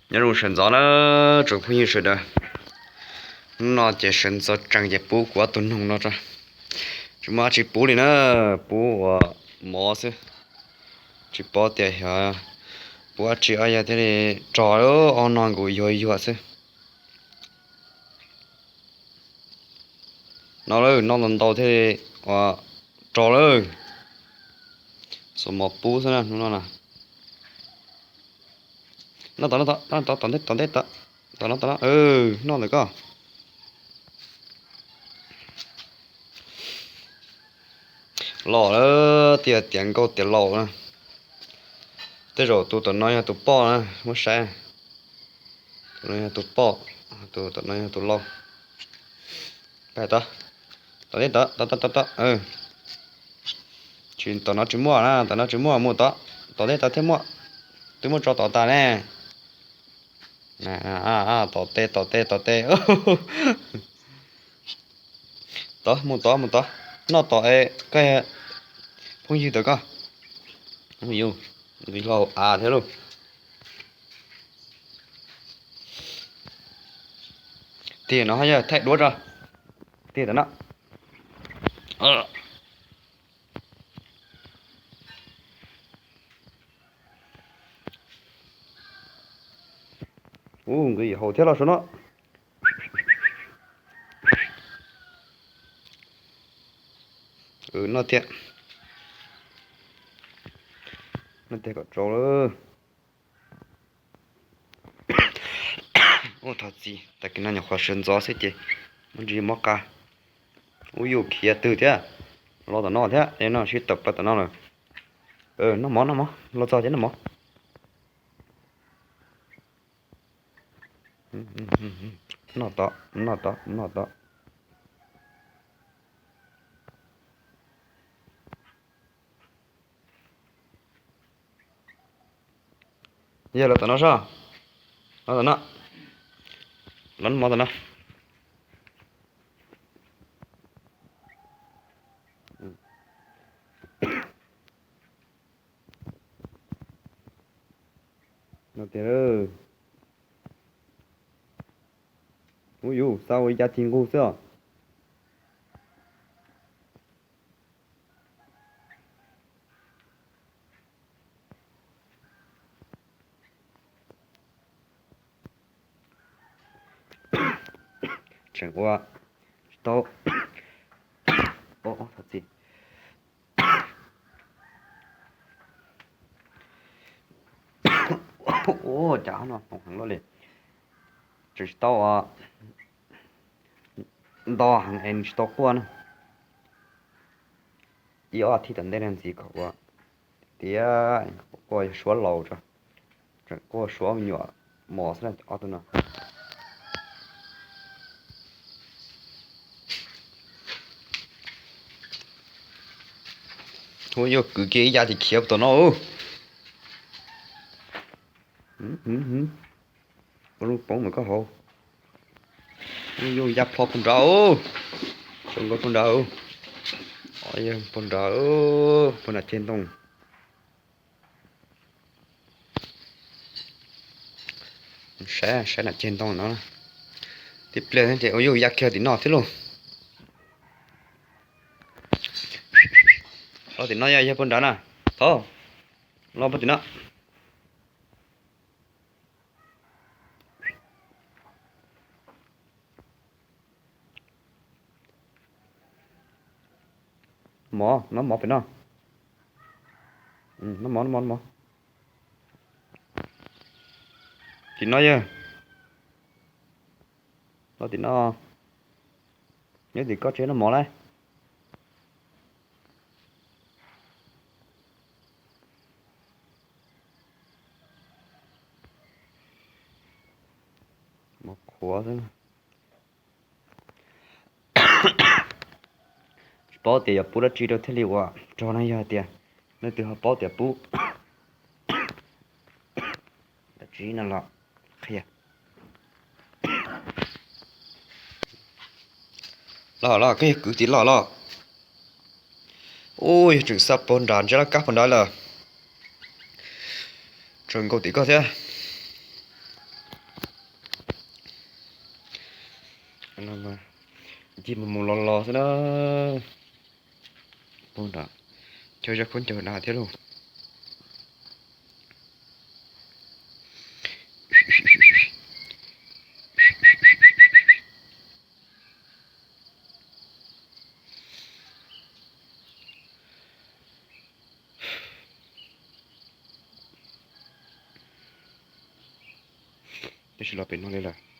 Nyob zoo sawv ntxov na tsoom phooj ywg sawv daws. Hnub no ces sawv ntxov tsees ces pub kuv ob tug noog no tso. Tsis muaj dab tsi pub li na, pub ua mov xwb. Tsis paub tias xyov pub dab tsi ob yawg thiaj li rog, ob no nkaus yuag yuag xwb. No lawm, noj ntau ntau thiaj li ua rog lawm. Xuas mov pub xwb na hnub no na. Noj tom, noj tom, tom ntej, tom ntej, tom no, tom no, noj ntawm koj. Los lawm, tias tiav nkauj tiav laus na. Tej zaum tus tom no yog tus poj na, muab saib. Tus no yog tus poj, tus tom no yog tus laus. Tom, tom, tom, tom, tom, tom. Tsis, tom no tsis muaj na, tom no tsis muaj, mus tom, tom ntej tod thiaj muaj. Twb muaj tso tom tas ne. Tom tej, tom tej, tom tej. Tod, mus tod, mus tod. Noj tom es koj phooj ywg tod koj. Yus, hlau av thiab lauj. Tiag no yog thaij duab tso. Tiag tam no. Ub, nqis haus thiab los saum no. Noj tiag. Noj tiag kom tsau lawm. Ua thov txim, tag kis no nyuam qhuav sawv ntxov xwb ces muaj ntsis mob qa. Ub, yus khiav twg thiab. Los tom no thiab, no sib tawm plaws tom no lawm. Noj mov, noj mov, los txog ces noj mov. Noj tod, noj tod, noj tod. Yog los tom no soj. Los tom no. Los noj mov tom no. No tiag. Ub, yus xa ua li cas tig nqug xwb os. Tseem ua tsis tau. Thov txim. Ua cas no heev luaj li. Tseem tsis tau nto heev es nws tsis tau quaj na. Ib ob thib tom ntej no ntxiv kom ua tiav, quaj yog suab laus tso. Tseem quaj suab me nyuam mos xwb na ob tug no. Ua yus kwv kiag ib yav ces khiav tom no. Ua lub poob ntawm koj hauv. Ua yus ya plho puag nrad. Zoo nkauj puag nrad. Yog puag nrad, puag nram ceg ntoo. Saib, saib nram ceg ntoo no. Tib pliag ces ua yus ya kiag tim no thiab lauj. Los tim no, yog puag nrad na. Thov los puag tim no. Mov, noj mov pem no. Noj mov, noj mov, noj mov. Tim no yog. Los tim no. Nyob tim koj tsev noj mov lauj. Mov qhuav xwb. Tsis paub tias yuav pub dab tsi rau thiaj li ua rog no, yog tias leej twg ho paub tias pub dab tsi no los qhia. Los los, koj yog kwv tim los los. Ub, yog tseem xa puag nrad, ntshe laj kab puag nrad lawm. Tseem nkaus tim koj thiab. No mas ncig mus mus los los xwb na. Pog nram chaw zaj khaub ncaws dav thiab lauj. Tab sis los pem no li lawm.